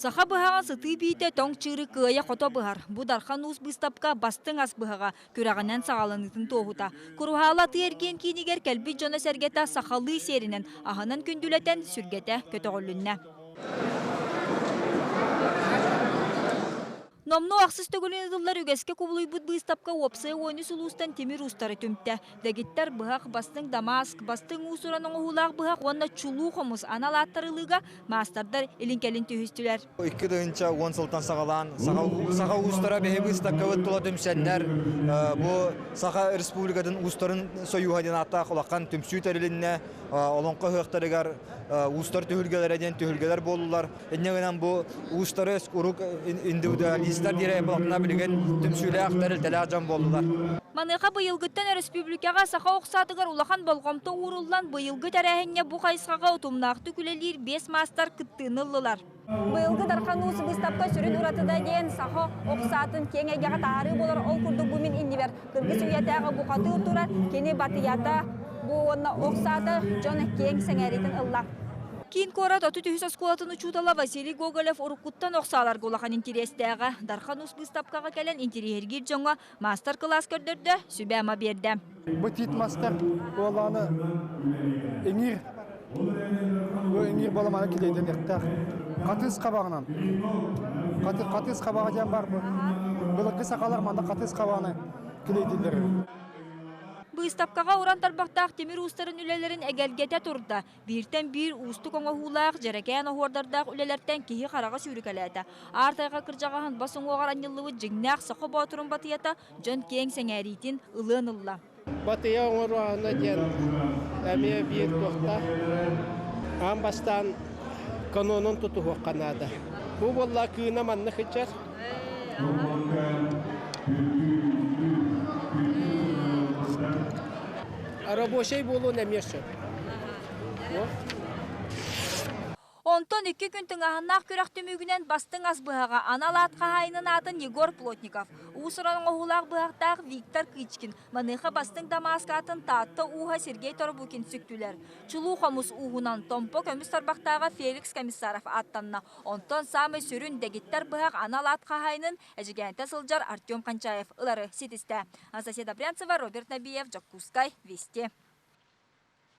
Саха быһаҕын сытыы биитэ тоҥ чыыры кыайа-хото быһар. Бу Дархан Уус быыстапка бастыҥ ас быһаҕа күрэҕинэн саҕаланыытын туоһута. Куруһаала атыы-эргиэн киинигэр кэлбит дьоно-сэргэтэ сахалыы сиэринэн аһынан күндүлэтэн сүргэтэ көтөҕүлүннэ. Номнуо ахсыс төгүлүн ыытыллар үгэскэ кубулуйбут быыстапка уопсай 13 улуустан тимир уустары түмтэ. Дэгиттэр быһах, бастыҥ дамаск, бастыҥ уус-уран оҥоһуулаах быһах уонна чулуу хомус анал ааттары ылыыга маастардар илин-кэлин түһүстүлэр. 2010 сылтан саҕалаан саха уустара биһи быыстапкабыт тула түмсэннэр бу Саха Республикатын уустарын сойууһа диэн ааттаах улахан түмсүү тэрилиннэ. Олоҥхо ыһыахтарыгар уустар түһүлгэлэрэ диэн түһүлгэлэр буоллулар. Инньэ гынан бу уустары урук индивидуалистар диэри буоллахтарына билигин түмсүүлээх тэрилтэлээх дьон буоллулар. Маныаха быйылгыттан өрөспүүбүлүкэҕэ саха ох саатыгар улахан болҕомто ууруллан, быйылгы тэрээһиҥҥэ бу хайысхаҕа утумнаахтык үлэлиир биэс маастар кыттыыны ыллылар. Быйылгы Дархан Уус быыстапка сүрүн уратыта диэн саха ох саатын киэҥ эйгэҕэ таһаарыы буолар. Ол курдук бу мин иннибэр кыргыс үйэтээҕи бухатыыр турар, кини батыйата бу уонна ох саата дьон киэҥ сэҥээриитин ылла. Киин куорат 33 оскуолатын учуутала Василий Гоголев уруккуттан ох сааларга улахан интириэстээҕэ. Дархан Уус быыстапкаҕа кэлэн интириэһиргиир дьоҥҥо маастар-кылаас көрдөрдө, сүбэ-ама биэрдэ. Бу тиит мастар уоллааны иҥиир, бу иҥиир баламаны килэйдэниэхтээх. Хатыыс хабаҕынан, хатыыс хабаҕа диэн бар бу. Былыргы сахалар манна хатыыс хабаҕаны килэйдииллэр. Быыстапкаҕа уран тарбахтаах тимир уустарын үлэлэрин эгэлгэтэ турда. Бииртэн биир уустук оҥоһуулаах, дьэрэкээн оһуордардаах үлэлэртэн киһи хараҕа сүүрүкэлээтэ. Аар тайҕа кырдьаҕаһын бас уҥуоҕар анньыллыбыт дьиҥнээх саха боотурун батыйата дьон киэҥ сэҥээриитин ылыан ылла. Батыйа оҥоруоһуна диэн эмиэ биир туохтаах. Аан бастаан канонун тутуһуохха наада. Бу буолла кыына маннык сылдьар. Рабочай буолуон эмиэ сөп. Онтон икки күн тыҥааһыннаах күрэх түмүгүнэн бастыҥ ас быһаҕа анал аат хаһаайынын аатын Егор Плотников, уус-уран оҥоһуулаах быһахтаах Виктор Кычкин, маныаха бастыҥ дамааска атын Таатта ууһа Сергей Торобукин сүктүлэр. Чулуу хомус ууһунан Томпо көмүс тарбахтааҕа Феликс Комиссаров ааттанна. Онтон саамай сүрүн дэгиттэр быһах анал аат хаһаайынын Эдьигээнтэ сылдьар Артем Кончаев ылары ситистэ. Анастасия Добрянцева, Роберт Набиев, Дьокуускай, Вести.